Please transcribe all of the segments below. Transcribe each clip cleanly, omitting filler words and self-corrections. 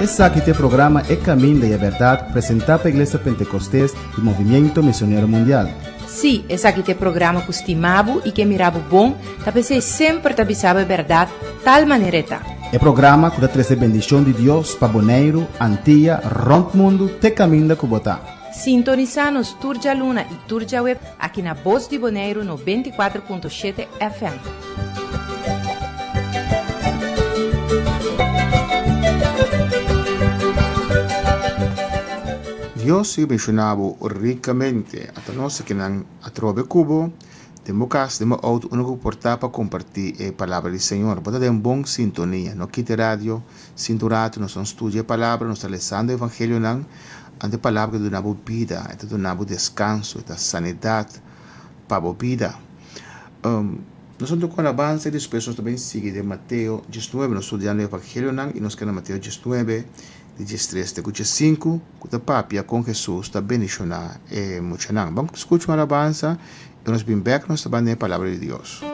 Esaki ta e programa E Caminda y e Berdad presenta pa Iglesia Pentecostes y Movimiento Misionero Mundial. Sí, esaki ta e programa ku stima bo i ke mira bo bon, ta p'esei semper ta bisa bo e bèrdat tal manera e ta. E programa ku ta trese bendishon di Dios pa Boneiru, Antia, rònt mundu te kaminda ku bo ta. Sintonisá nos tur djaluna i tur djaweb aki na Bos di Boneiru 94.7 FM. Dios sigui benshoná bo rikamente. Ata nos akinan atrobe ku bo den bo kas, den bo outo, unda ku bo por ta pa kompartí e palabra di Señor. Bo ta den bon sintonia. No kita e radio sinta un ratu, nos ta studia e palabra, nos ta lesando e evangelionan. Anto e palabra ta duna bo bida, e ta duna bo deskanso, e ta sanidat pa bo bida. Nos a toca alabansa y despues nos ta bin sigui den Mateo diesnuebe. Nos studiando e evangelionan y nos keda na Mateo diesnuebe di diestres te cu diesinku cu ta papia con Jesus ta bendiciona e muchanan. Ban scucha un alabansa y nos bin bek nos ta ban den e palabra di Dios.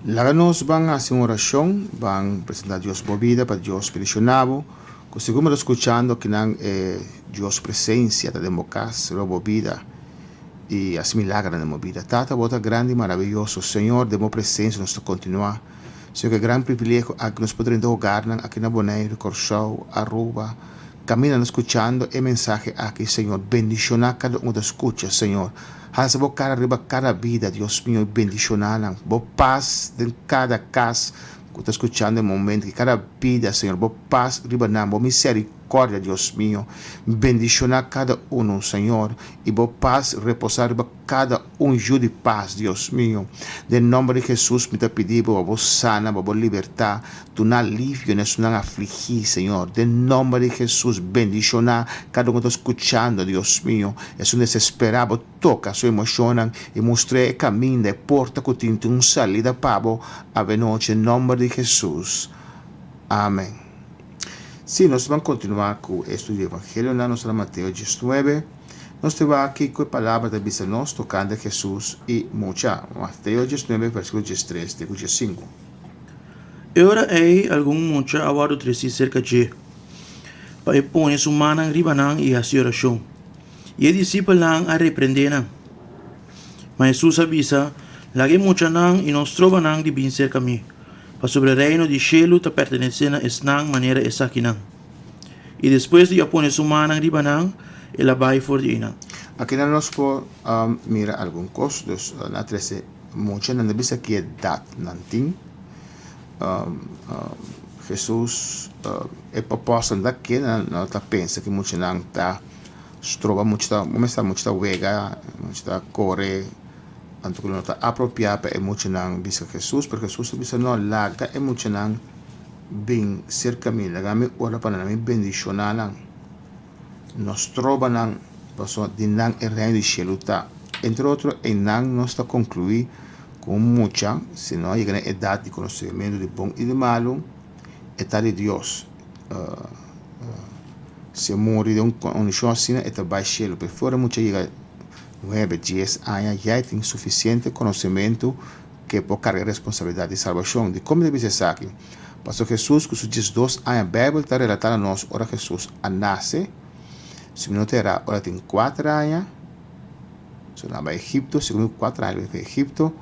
Laga nos ban hasi un orashon, ban presenta Dios bo bida pa Dios bendiciona bo, cu segun bo ta scuchando kinan e Dios presencia ta den bo cas, riba bo bida y hasi milagronan den bo bida. Tata bo ta grandi y maraviyoso, Señor den bo presencia nos ta continua, Señor ke gran privilegio aki nos por drenta hogarnan aki na Bonaire, Corsou, Aruba, caminda nan scuchando e mensahe aki, Señor bendiciona cada un cu ta scucha, Señor. Hasa bo cara riba cada bida, Dios mio, y bendiciona nan. Bo pas den cada cas cu ta scuchando e momento aki, cada bida, Señor, bo pas riba nan, bo misericordia. miserikòrdia, Dios mio. Bendishoná kada unu, Señor, i bo pas reposá riba kada un yu di pas, Dios mio. Den nòmber di Hesus mi ta pidi bo pa bo sana, pa bo libertá, duna alivio na esunnan afligí, Señor. Den nòmber di Hesus bendishoná kada un ku ta skuchando, Dios mio. Esun desesperá, bo toka su emoshonnan i mustr'é e kaminda, e porta ku tin tin un salida pa bo avenochi. Den nòmber di Hesus. Amen. Sí, nos ta ban kontinuá ku e estudio di Evangelionan. Nos ta na Mateo diesnuebe. Nos ta wak kiko e palabra ta bisa nos tokante Hesus i mucha. Mateo diesnuebe, versíkulo diestres te ku diesinku. E ora ei algun mucha a wòrdu tresí serka dje, pa e pone su mannan riba nan i hasi orashon. I e disipelnan a reprendé nan. Ma Hesus a bisa, Laga e muchanan i no stroba nan di bin serka mi, pasobra e Reino di shelu ta pertenesé na esnan manera esakinan. I despues di a pone su mannan riba nan, el a bai for di einan. Akinan nos por mira algun kos. Dus nan a trese mucha, nan ta bisa ki edat nan tin. Hesus, e apòstelnan ta kende nan ta pensa ku muchanan ta stroba, mucha ta, kuminsá mucha ta wega, mucha ta kore, anto ku no ta apropiá pa e muchanan bisa Hesus, pero Hesus ta bisa no, laga e muchanan bin serka mi, laga mi ora pa nan, mi bendishoná nan, no stroba nan, pasobra di nan e reino di shelu ta. Entre otro, einan nos ta konkluí ku un mucha, si no a yega na edat di konosementu di bon i di malu, e ta di Dios. Si e muri den un kondishon asina, e ta bai shelu. Pero for e mucha yega nuebe, dies aña, ya e tin sufisiente konosementu ku e por karga e responsabilidat di salbashon. Dikon mi ta bisa esaki? Pasobra Hesus ku su diesdos aña, Beibel ta relatá na nos ora Hesus a nase, si mi no ta erá, ora e tin kuater aña, So nan bai Egipto, segun ku kuater aña bai Egipto,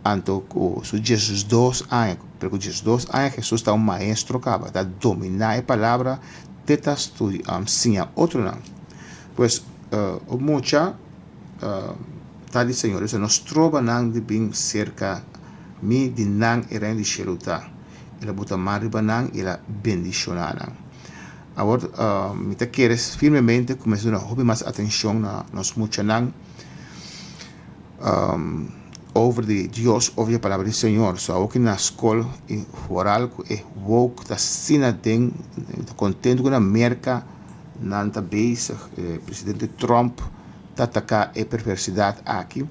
anto ku su diesdos aña, pero ku diesdos aña Hesus ta un maestro kaba, ta dominá e palabra te ta siña otronan. Pues un mucha ta di Señor, esei no stroba nan di bin serka mi, di nan e reino di shelu ta. El a buta man riba nan i el a bendishoná nan. Awor mi ta kere firmemente ku mester duna hopi mas atenshon na nos muchanan over di Dios, over di e palabra di Señor. So awor ki na skol i foral ku e woke ta asina den, mi ta kontentu ku na Merka nan ta bezig, presidente Trump ta ataka e perversidat aki.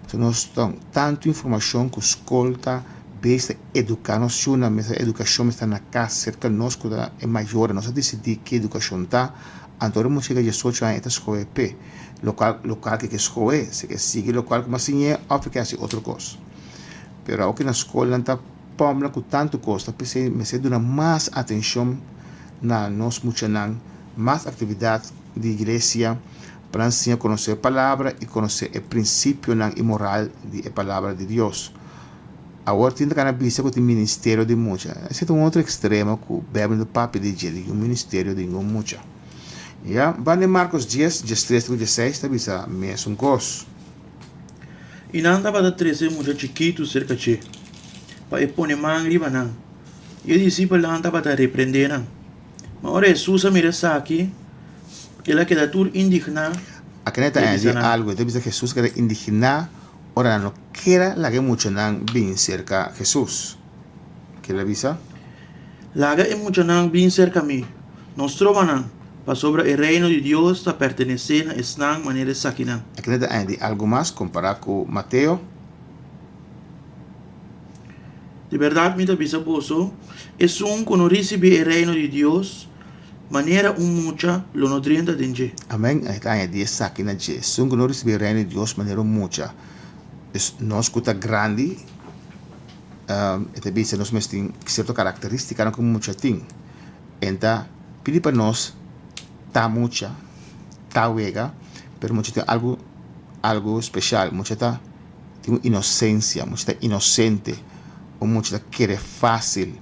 Pasobra nos ta tantu informashon ku skol ta bes ta eduká nos yunan, mester edukashon mester na kas serka nos ku ta e mayornan. Nos a disidí ke edukashon ta, anto ora mucha yega diesocho aña e ta skohe p'e lokual lokual ke ke skohe, si ke sigui lokual ku mas siñ'é òf e ke hasi otro kos. Pero awo ke na skol nan ta pòmla ku tantu kos, ta p'esei mester duna mas atenshon na nos muchanan, mas aktividat di iglesia. Pa nan siña konosé e Palabra i konosé e prinsipionan i moral di e Palabra di Dios. Awor tin ta kana bisa ku tin ministerio di mucha. Esei ta un otro ekstremo ku Beibel no ta papia di dje, di un ministerio di ningun mucha. Ya, banda di Markos dies, diestres te ku diesseis ta bisa mesun kos. I nan tabata trese mucha chikitu serka dje, pa e pone man riba nan. I e disipelnan tabata reprendé nan. Ma ora Hesus a mira esaki, el a keda tur indigná Akina ta i a añadí bisa nan. algu. E ta bisa Hesus a keda indigná ora nan no kera laga e muchanan bin serka Hesus. Ke el a bisa? Laga e muchanan bin serka mi, no stroba nan, pasobra e Reino di Dios ta pertenesé na esnan manera esakinan. Akina ta añadí algu mas kompará ku Mateo. Di bèrdat mi ta bisa boso, esun ku no risibí e Reino di Dios manera un mucha lo no drenta den dje. Amèn. E ta añadí esaki na dje, Esun ku no risibí e Reino di Dios manera un mucha, es nos ku ta grandi, e ta bisa nos mes tin sierto karakterístikanan ku mucha tin. E ta pidi pa nos ta mucha, ta wega, pero mucha tin algu algu speshal, mucha ta. Tin un inosensia, mucha ta inosente, un mucha ta kere fásil,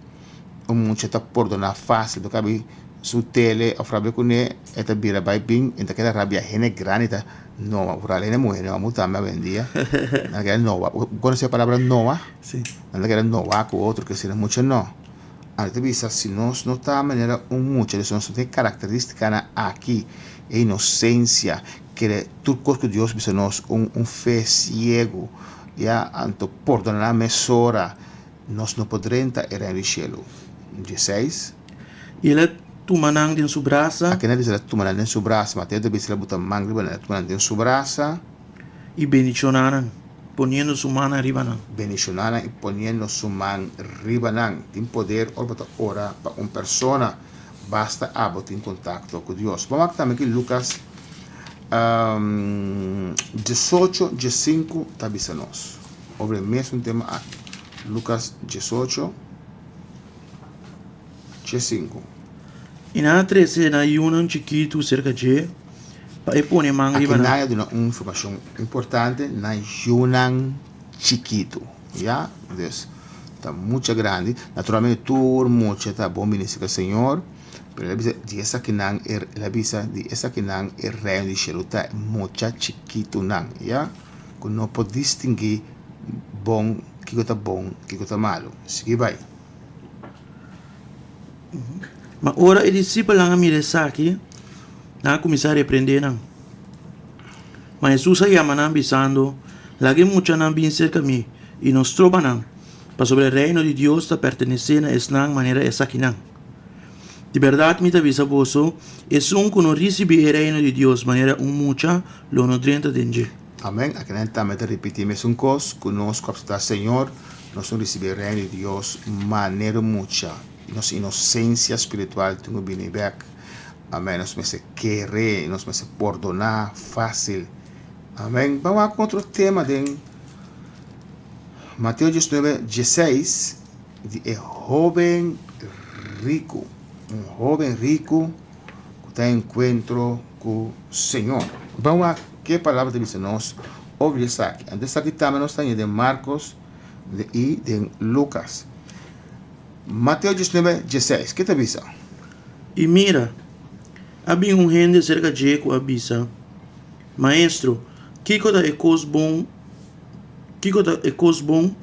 un mucha ta pordoná fásil. Bo kabi su tele òf rabia kuné, e ta bira bai bin, e ta keda rabia. Hende grandi ta noa, foral hende muhé noa mu tambe awendia, nan ta keda noa. Bo konosé e palabra noa? Sí. Nan ta keda noa ku otro, ke asina mucha no. Anto ta bisa si nos no ta manera un mucha, si nos no tin e karakteristikanan aki, e inosensia, kere tur kos ku Dios bisa nos, un un fe siegu, ya, anto pordoná mesora, nos no por drenta e Reino di Shelu. Dieseis. I el a tuma nan den su brasa. Aki nan a bisa el a tuma nan den su brasa, Mateo ta bisa el a buta man riba nan, el a tuma nan den su brasa. I bendishoná nan, poniendo su mannan riba nan. Bendishoná nan i poniendo su man riba nan. Tin poder ora bo ta ora pa un persona, basta abo tin kontakto ku Dios. Bo wak tambe ki Lukas diesocho, diesinku ta bisa nos over e mesun tema aki. Lukas diesocho, diesinku. I nan a trese nan yunan chikitu serka dje pa e pone man riba Aki nan. nan a duna un informashon importante, nan yunan chikitu, ya. Dus, ta mucha grandi. Naturalmente tur mucha ta bon bini serka Señor, pero el a bisa di esakinan, el a bisa di esakinan e reino di shelu ta mucha chikitunan, ya, ku no por distinguí bon kiko ta bon, kiko ta malu. Sigui bai. Ma ora e disipelnan a mira esaki, nan a kuminsá reprendé nan. Ma Hesus a yama nan, bisando, Laga e muchanan bin serka mi, i no stroba nan, pasobra e Reino di Dios ta pertenesé na esnan manera esakinan. Di bèrdat mi ta bisa boso, esun ku no risibí e Reino di Dios manera un mucha lo no drenta den dje. Amèn. Akinan tambe ta ripití mesun kos ku nos ku apseptá Señor, nos no risibí e Reino di Dios manera un mucha. Nos inosensia spiritual tin ku bini bèk. Amèn. Nos mester kere, nos mester pordoná fásil. Amèn. Ban wak un otro tema den Mateo diesnuebe, dieseis, di e hóben riku. Un hóben riku ku ta enkuentro ku Señor. Ban wak ke palabra ta bisa nos over di esaki. Anto esaki tambe nos ta haña den Markos i den Lukas. Mateo diesnuebe, dieseis, ke ta bisa? I mira, a bin un hende serka dje ku a bisa, Maestro, kiko ta e kos bon, kiko ta e kos bon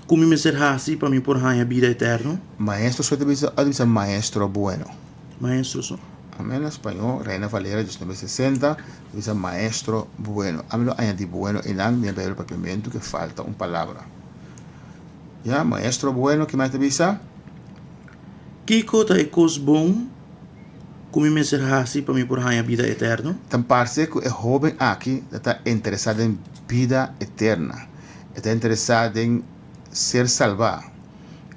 ku mi mester hasi pa mi por haña bida eterno? Maestro so ta bisa òf ta bisa maestro bueno? Maestro so. Amén, na spañó, Reina Valera diesnuebe sesenta ta bisa maestro bueno. Ami lo añadí bueno einan den e Bijbel Papiamentu ke falta un palabra. Ya, maestro bueno, ke mas ta bisa? Kiko ta e kos bon ku mi mester hasi pa mi por haña bida eterno? Ta parse ku e hóben aki ta ta interesá den bida eterna. E ta interesá den ser salbá.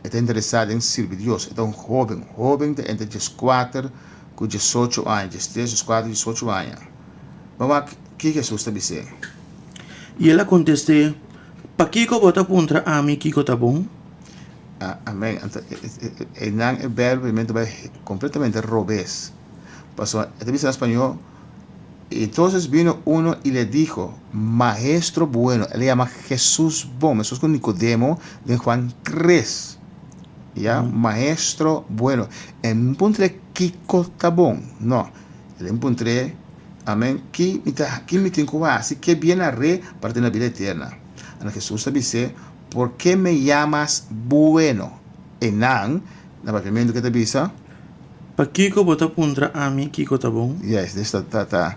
E ta interesá den sirbi Dios. E ta un hóben. Hóben ta entre dieskuater ku diesocho aña, diestres, dieskuater, diesocho aña. Bo wak ki Hesus ta bis'é. I el a kontest'é, Pakiko bo ta puntra ami kiko ta bon? Amén. Anto, einan e verbo primer ta bai completamente robes. Pasobra e ta bisa na spañó, Entonces vino uno y le dijo, Maestro bueno, el a yama Jesús bon, meskos ku Nicodemo den Juan tres. Ya, Maestro bueno. E no puntr'é kiko ta bon, no. El a puntr'é, amén, ki mi ta, ki mi tin ku hasi, ke bien haré para tene la bida eterna? Anto Jesús a bis'é, Por ke me yamas bueno? E nan, na papiamentu ke ta bisa? Pakiko bo ta puntra ami kiko ta bon? Yes, des ta ta ta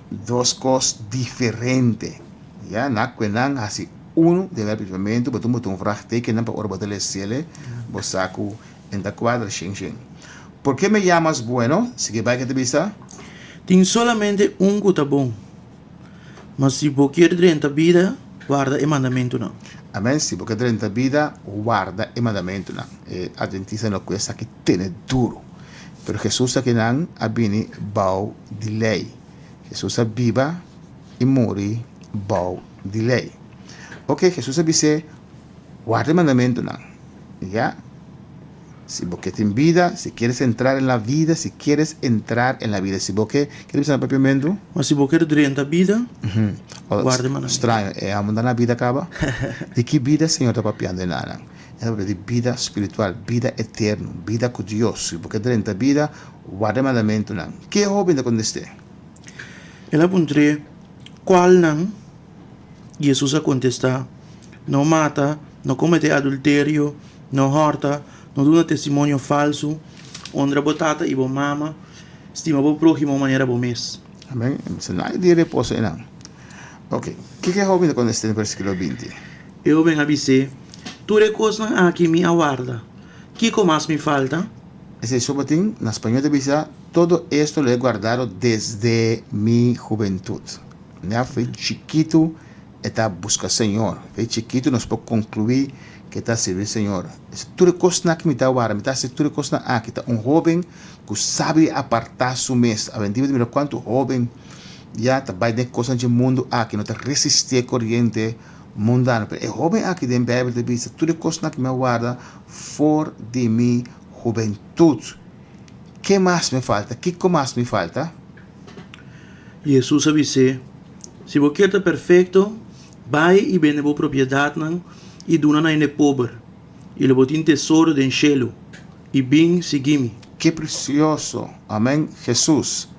dos kos diferente. Ya, na kue nan hasi unu den e papiamentu, bo ta muta un vraagtekennan pa ora bo ta lesele, bo sa ku en ta kuadra shen shen. Por ke me yamas bueno? Sigui bai ke ta bisa? Tin solamente un ku ta bon. Ma si bo kier drenta bida, warda e mandamentunan. Amen, si bo ke drenta bida, warda e mandamentunan. E adventista no ku esaki tene duru. Pero Hesus akinan a bini bou di lei. Hesus a biba i muri bou di lei. Oke, Hesus a bis'é, warda e mandamentunan. Ya. Si bo ke tin bida, si quieres entrar en la vida, si quieres entrar en la vida, si bo ke, ke ta bisa na papiamentu? Ma si bo ker drenta bida, guarda e mandamentu. Straño, e amo ta na bida kaba? Di ki bida Señor ta papiando e nanan? E ta papia di bida spiritual, bida eterno, bida ku Dios. Si bo ke drenta bida, guarda e mandamentunan. Ke hoben ta kontest'é? El a puntr'é, Kualnan? Jesus a kontestá, No mata, no kometé adulterio, no hòrta, No duna testimonio falsu, honra bo tata i bo mama, stima bo próhimo manera bo mes. Amén. Esei no hay di reposo einan. Ok, kiko e hóben ta kontest'é den versíkulo 20? E hóben a bis'é, Tur e kosnan aki mi a warda, kiko mas mi falta? Esei so bo tin, na spañó ta bisa, Todo esto lo he guardado desde mi hubentud. Ya fo'i chikitu e ta buska Señor. Fo'i chikitu nos por konkluí ku e ta sirbi Señor. Tur e kosnan aki mi ta warda, mi ta hasi tur e kosnan aki. Ta un hóben ku sabi apartá su mes. Awendia bo ta mira kuantu hóben ya ta bai den e kosnan dje mundu aki, no ta resistí e koriente mundano. Pero e hóben aki den Beibel ta bisa, Tur e kosnan aki mi a warda for di mi hubentut. Ke mas mi falta? Kiko mas mi falta? Hesus a bis'é, Si bo kier ta perfekto, bai i bende bo propiedatnan i duna na hende pober, i lo bo tin tesoro den shelu, i bin sigui mi. Ke presioso! Amen! Hesus,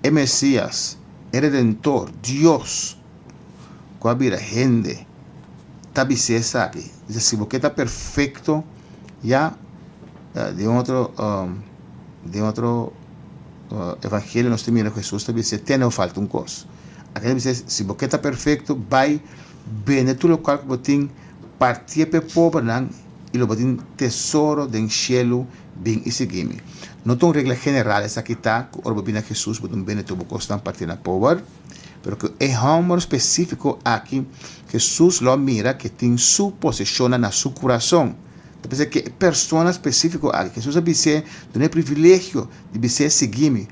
e Mesias, e Redentor, Dios ku a bira hende, ta bis'é esaki. Bisa, Si bo ke ta perfekto, ya, den otro, den otro. Evangelio nos ta mira ku Hesus ta bisa tene bo falta un kos. Aki ta bisa si bo ke ta perfekto bai bende tur lokual ku bo tin partié pa e pobernan i lo bo tin tesoro den shelu bin i sigui mi. No ta un regla general esaki ta ku ora bo bini na Hesus bo tin bende tur bo kosnan partié na pober pero ku e hòmber spesífiko aki Hesus lo a mira ke tin su poseshonnan na su kurason. Ta pensa ke e persona spesífiko aki, Hesus a bis'é, dun'é privilegio di bis'é, Sigui mi.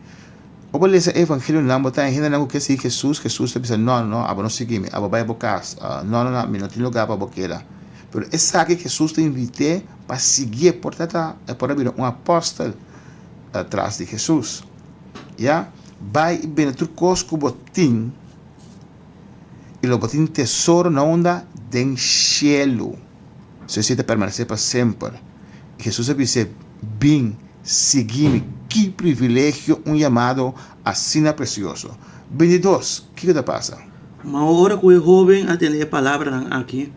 Ora bo lesa e evangelionan, bo ta haña hendenan ku ke sigui Hesus, Hesus ta bisa, No, no, abo no sigui mi, abo bai bo kas, no, no, no, mi no tin lugá pa bo keda. Pero esaki Hesus ta invit'é pa siguié, por ta ta e por a bira un apòstel tras di Hesus. Ya, bai i bende tur kos ku bo tin, i lo bo tin tesoro na unda? Den shelu. Su esei ta permanesé pa semper. I Hesus a bis'é, Bin, sigui mi. Ki privilegio un yamado asina presioso! Bintidos, kiko ta pasa? Ma ora ku e hóben a tende e palabranan aki,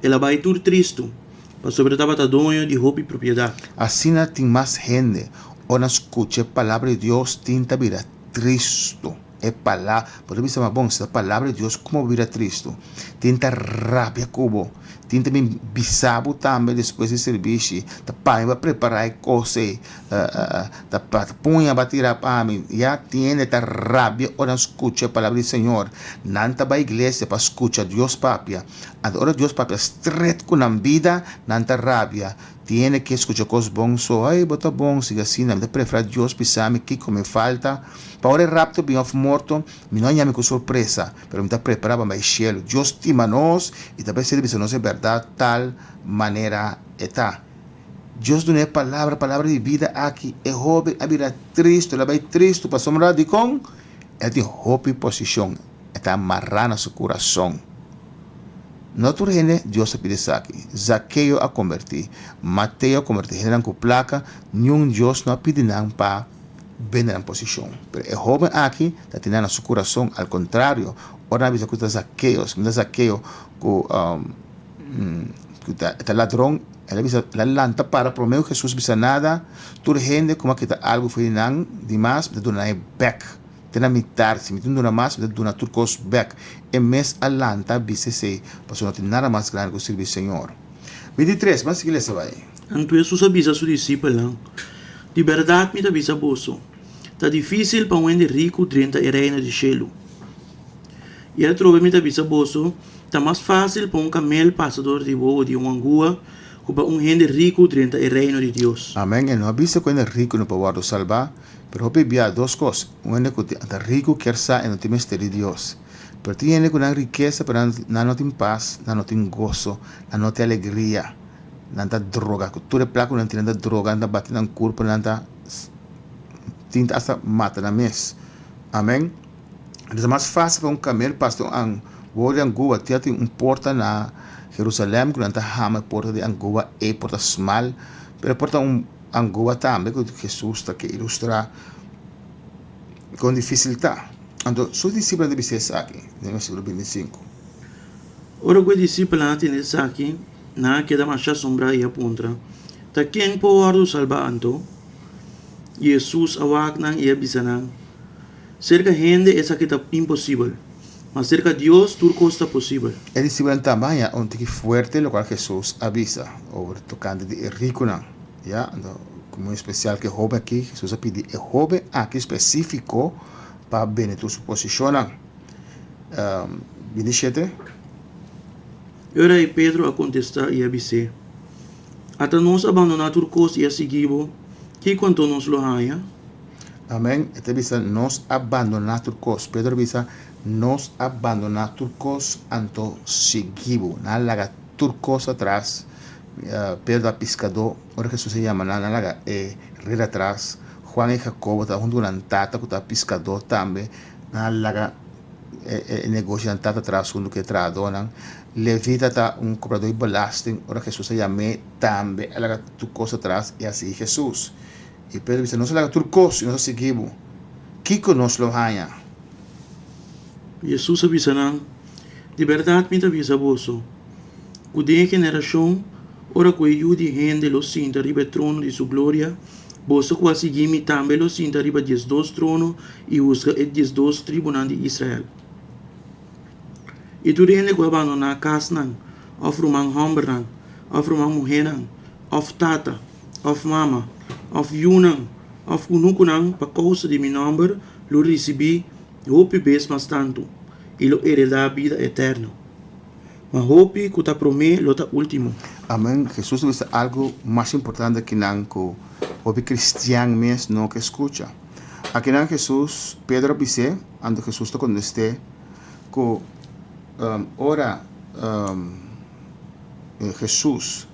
el a bai tur tristu, pasobra e tabata doño di hopi propiedat. Asina tin mas hende ora nan skucha e palabra di Dios tin ta bira tristu. E palabra, bo ta bisa ma bon, si ta palabra di Dios como bo bira tristu? Tin ta rabia cu bo, tin ta bin bisa bo tambe despues di servishi, ta pa mi ba prepara e cos ey, ta pa puña ba tira pa mi, ya tin hende ta rabia ora nan scucha e palabra di Señor, nan ta bay iglesia pa scucha Dios papia, anto ora Dios papia stret cu nan bida, nan ta rabia. Tiene ke skucha kos bon so ay bo ta bon sigui asina mi ta prefera Dios bisa mi kiko mi falta pa ora e rapto bin of morto mi no a ñami ku sorpresa pero mi ta prepara pa bai shelu Dios stima nos y ta pesey ta bisa nos e berdad tal manera e ta Dios duna e palabra palabra di bida aki e hoben a bira tristo el a bai tristo pasobra dikon el tin hopi posishon e ta mara na su kurason. No tur hende Dios a pidi esaki. Zakeo a kombertí, Mateo a kombertí, hendenan ku plaka, niun Dios no a pidi nan pa bende nan posishon. Pero e hóben aki ta tene na su kurason, al kontrario, ora nan a bisa ku ta Zakeo, si ta Zakeo ku ku ta e ta ladron, el a bisa, el a lanta para promé ku Hesus bisa nada, tur hende ku a kita algu for di nan di mas, mi ta duna nan e bèk. Te na mitar, si mi tin duna mas, mi ta duna tur kos bèk. E mes a lanta a bisa esei, pasobra no tin nada mas grandi ku sirbi Señor. 23, Ban sigui lesa bai. Anto Hesus a bisa su disipelnan, Di bèrdat mi ta bisa boso, ta difísil pa un hende riku drenta e Reino di shelu. I atrobe mi ta bisa boso, ta mas fásil pa un kamel pasa dor di wowo di un angua ku pa un hende riku drenta e Reino di Dios. Amèn. E no a bisa ku hende riku no por wòrdu salbá, Pero hopi bia dos kos, un hende ku ta riku kier sa e no tin mester di Dios. Pero tin hende ku nan rikesa pero nan no tin pas, nan no tin goso, nan no tin alegria. Nan ta droga, ku tur e plaka ku nan tin nan ta droga, nan ta bati nan kurpo, nan ta tin ta asta mata nan mes. Amen. Entonces ta mas fácil pa un kamel pasa un wowo di anguba, tin tin un porta na Jerusalem ku nan ta hama e porta di anguba, e porta smal, pero e porta un. Angoa tambe ku Hesus ta ke ilustrá kon difísil ta. Anto su disipelnan ta bisa esaki den versíkulo 25. Ora ku e disipelnan a tende esaki, nan a keda masha asombrá i a puntra, Ta ken por wòrdu salbá anto? I Hesus a wak nan i a bisa nan: Serka hende esaki ta imposibel, ma serka Dios tur kos ta posibel. E disipelnan tambe a haña un tiki fuerte lokual Hesus a bisa over tokante di e rikunan. Ya, anto komo espesial ku e hóben aki, Hesus a pidi e hóben aki spesífiko pa bende tur su posishonnan. 27. E ora ei Pedro a kontestá i a bis'é, Ata nos a bandoná tur kos i a sigui bo, kiko anto nos lo haña? Amèn. E ta bisa, Nos a bandoná tur kos. Pedro a bisa, Nos a bandoná tur kos, anto sigui bo. Nan a laga tur kos atras. Pedro ta piskadó. Ora Hesus a yama nan, nan a laga e red atras. Juan i Jakobo ta huntu ku nan tata ku ta piskadó tambe. Nan a laga e negoshi nan tata atras huntu ku e trahadónan. Levi ta un kobradó di belasting. Ora Hesus a yam'é tambe a laga tur kos atras i a sigui Hesus. I Pedro a bisa, Nos a laga tur kos i nos a sigui bo. Kiko nos lo haña? Hesus a bisa nan, Di bèrdat mi ta bisa boso, ku den e generashon ora ku e Yu di hende lo sinta riba e trono di su gloria, boso ku a sigui mi tambe lo sinta riba 12 trono i husga e 12 tribunan di Israel. I tur hende ku a bandoná kasnan, òf ruman hòmbernan, òf ruman muhénan, òf tata, òf mama, òf yunan, òf kunukunan pa kousa di mi nòmber lo risibí hopi bes mas tantu i lo heredá bida eterno. Ma hopi ku ta promé lo ta último. Amèn. Hesus a bisa algu mas importante kinan ku hopi kristian mes no ke skucha. Akinan Hesus, Pedro a bis'é, anto Hesus ta kontest'é ku ora Hesus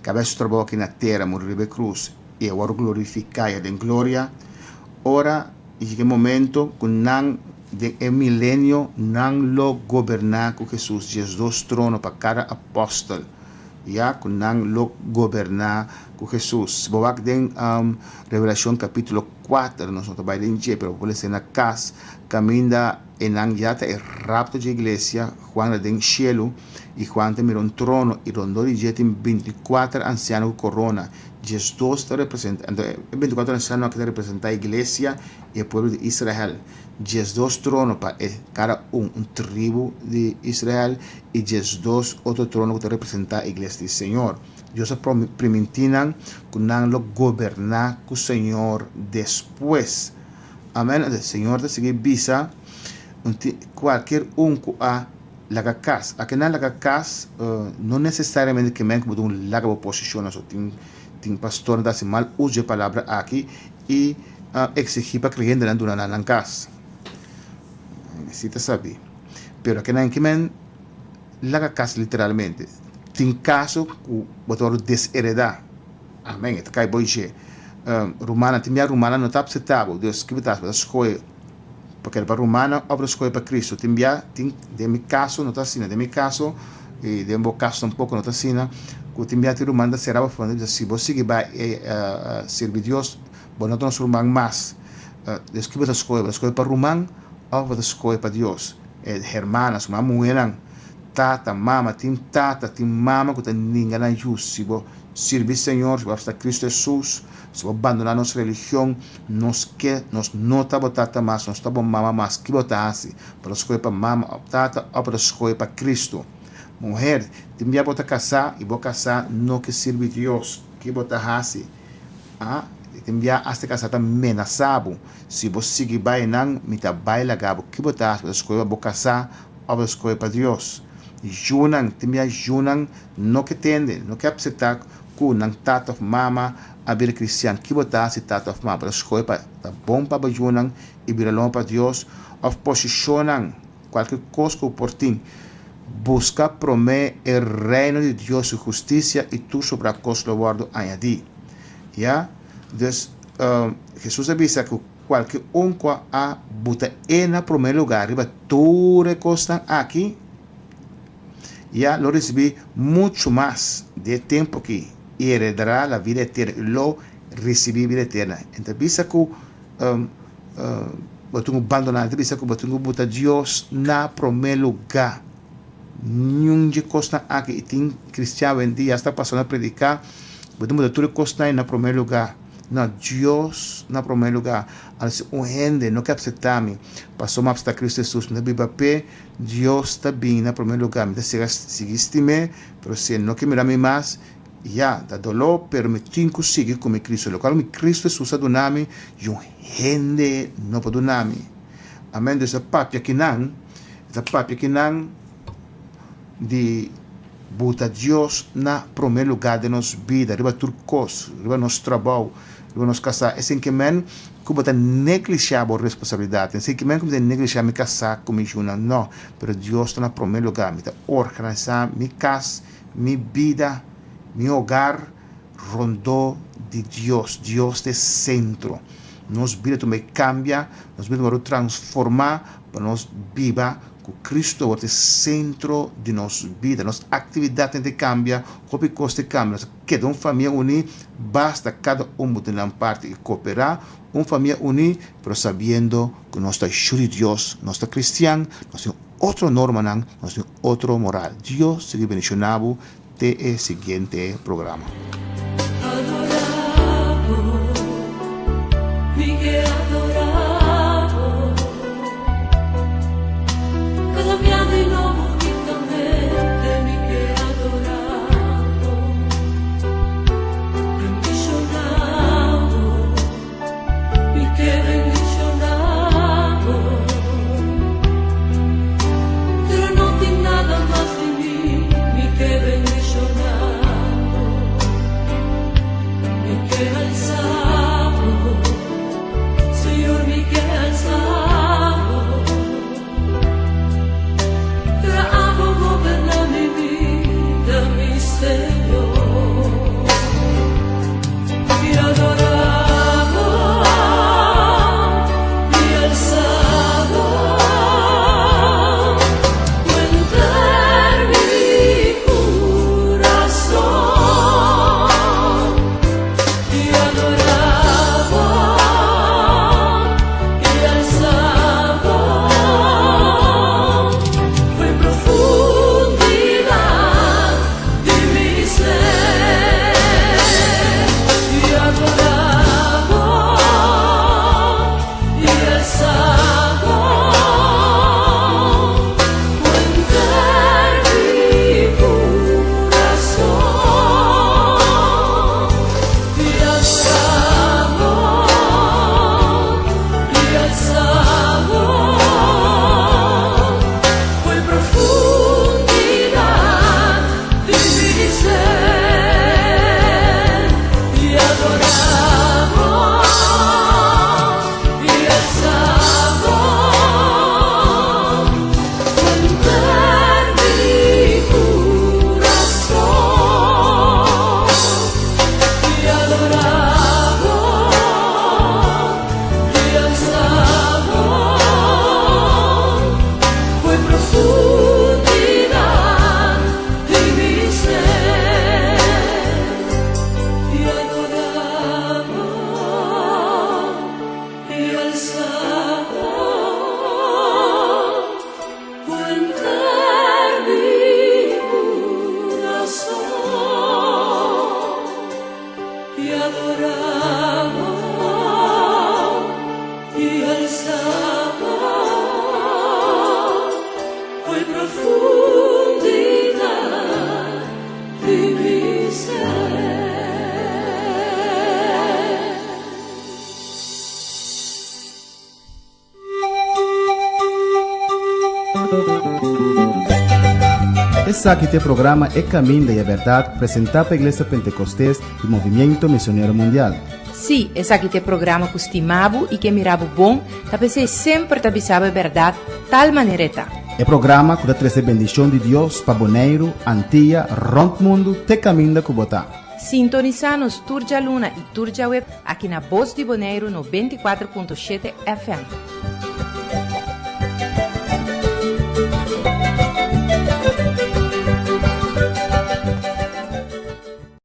kaba su trabou aki na tera, muri riba e krus i a wòrdu glorifiká ya den gloria, ora yega e momento ku nan den e milenio nan lo goberná ku Hesus, 12 trono pa kada apòstel, ya ku nan lo goberná ku Hesus. Bo wak den Revelashon kapítulo 4, nos no ta bai den dje, pero bo por lesa na kas, kaminda e nan ya ta e rapto dje iglesia, Juan ta den shelu, i Juan ta mira un trono, i rondó di dje tin 24 ansiano ku korona, 12 ta representá, anto e 24 ansiano aki ta representá iglesia i e pueblo di Israel. 12 trono pa e kada un, un tribu di Israel, i 12 otro trono ku ta representá iglesia di Señor. Dios a primintí nan ku nan lo goberná ku Señor despues. Amèn. Anto Señor ta sigui bisa kualkier un ku a laga kas. Aki nan laga kas no nesesariamente ke men ku bo ta un laga bo posishon. Pasobra tin pastornan ta hasi mal uso di e palabra aki i eksigí pa kreyentenan duna nan nan kas. Si ta sabí. Pero aki nan ke men laga kas literalmente. Tin kaso ku bo ta wòrdu desheredá. Amèn. E ta kai bo dje. Rumannan, tin bia rumannan no ta apseptá bo. Dus, ki bo ta hasi? Bo ta skohe pa keda pa rumannan òf bo ta skohe pa Kristu? Tin bia, tin, den mi kaso no ta asina. Den mi kaso, i den bo kaso tampoko no ta asina, ku tin bia tin ruman ta sera bo afó. Nan ta bisa, si bo sigui bai sirbi Dios, bo no ta nos ruman mas. Dus, ki bo ta skohe? Bo ta skohe pa ruman òf bo ta skohe pa Dios? E hermanas, ruman muhénan, tata, mama, tin tata, tin mama ku ta ninga nan yu. Si bo sirbi Señor, si bo apseptá Kristu Hesus, si bo bandoná nos religion, nos ke, nos no ta bo tata mas, nos ta bo mama mas, ki bo ta hasi? Bo ta skohe pa mama òf tata òf bo ta skohe pa Kristu? Muher, tin bia bo ta kasá i bo kasá no ke sirbi Dios, ki bo ta hasi? A, tin bia asta e kasá ta menasá bo, si bo sigui bai nan, mi ta bai laga bo, ki bo ta hasi? Bo ta skohe pa bo kasá òf bo ta skohe pa Dios? Yunan, tin bia yunan no ke tende, no ke apseptá ku nan tata òf mama a bira kristian. Ki bo ta hasi tata òf mama? Bo ta skohe pa ta bon pa bo yunan i bira lomba pa Dios òf posishonnan, kualke kos ku bo por tin. Buska promé e Reino di Dios, su hustisia, i tur sobrá kos lo wòrdu añadí. Ya? Dus, Hesus a bisa ku kualke un ku a buta e na promé lugá riba tur e kosnan aki, ya lo risibí muchu mas di e tempu aki i heredará la vida eterna, i lo risibí bida eterna. E ta bisa ku bo tin ku bandoná, e ta bisa ku bo tin ku buta Dios na promé lugá. Niun dje kosnan aki i tin kristian awendia asta pasó na prediká. Bo ta muda tur e kosnan na promé lugá. Na Dios na promé lugá. Anto si un hende no ke apseptá mi, pasobra mi apseptá Kristu Hesus, mi ta biba p'e, Dios ta bini na promé lugá. Mi ta sigui stim'é, pero si e no ke mira mi mas, ya, ta doló, pero mi tin ku sigui ku mi Kristu. Lokual mi Kristu Hesus a duna mi, un hende no por duna mi. Amèn. Dios ta papia kinan, e ta papia kinan di buta Dios na promé lugá den nos bida, riba tur kos, riba nos trabou, riba nos kasá. Esei ke men ku bo ta neglishá bo responsabilidat. Esei ke men ku mi ta neglishá mi kasá ku mi yunan. No, pero Dios ta na promé lugá. Mi ta organisá mi kas, mi bida, mi hogar rondó di Dios. Dios ta e sentro. Nos bida ta bai kambia, nos bida ta wòrdu transformá pa nos biba ku Kristu awor ta e sentro di nos bida. Nos aktividatnan ta kambia, hopi kos ta kambia. Nos ta keda un famia uní, basta kada un bo tin nan parti i kooperá. Un famia uní, pero sabiendo ku nos ta yu di Dios, nos ta kristian, nos tin otro normanan, nos tin otro moral. Dios sigui bendishoná bo te e siguiente programa. Esaki ta e programa E Caminda y e Berdad presenta pa Iglesia Pentecostes y Movimiento Misionero Mundial. Sí, esaki ta e programa cu stima bo y ke mira bo bon, ta p'esey semper ta bisa bo e berdad tal manera e ta. E programa cu ta trece bendicion di Dios pa Boneiru, Antia, rond mundo te caminda cu bo ta. Sintonisa nos tur djaluna y tur djaweb aki na Bos di Boneiru 94.7 FM.